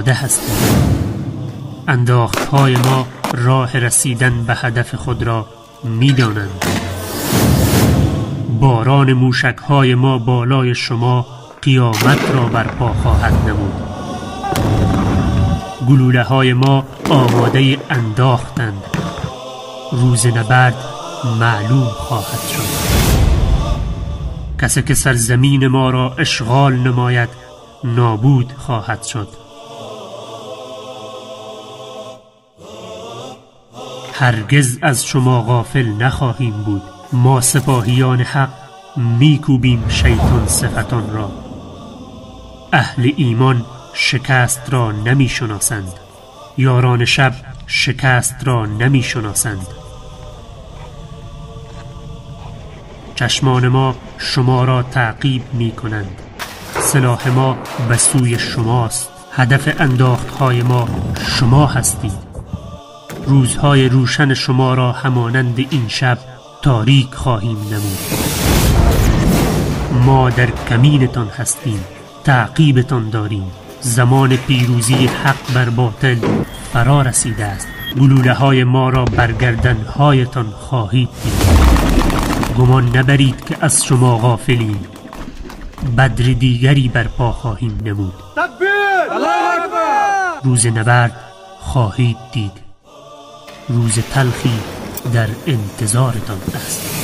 آماده هستیم. انداختهای ما راه رسیدن به هدف خود را می‌دانند. باران موشک‌های ما بالای شما قیامت را برپا خواهد نمود. گلوله‌های ما آماده انداختند. روز نبرد معلوم خواهد شد. کسی که سرزمین ما را اشغال نماید نابود خواهد شد. هرگز از شما غافل نخواهیم بود. ما سپاهیان حق میکوبیم شیطان صفتان را. اهل ایمان شکست را نمیشناسند. یاران شب شکست را نمیشناسند. چشمان ما شما را تعقیب میکنند. سلاح ما به سوی شماست. هدف انداختهای ما شما هستید. روزهای روشن شما را همانند این شب تاریک خواهیم نمود. ما در کمینتان هستیم، تعقیبتان داریم. زمان پیروزی حق بر باطل فرا رسیده است. گلوله های ما را بر گردنهایتان خواهید دید. گمان نبرید که از شما غافلیم. بدر دیگری برپا خواهیم نمود. روز نبرد خواهید دید. روز تلخی در انتظارتان است.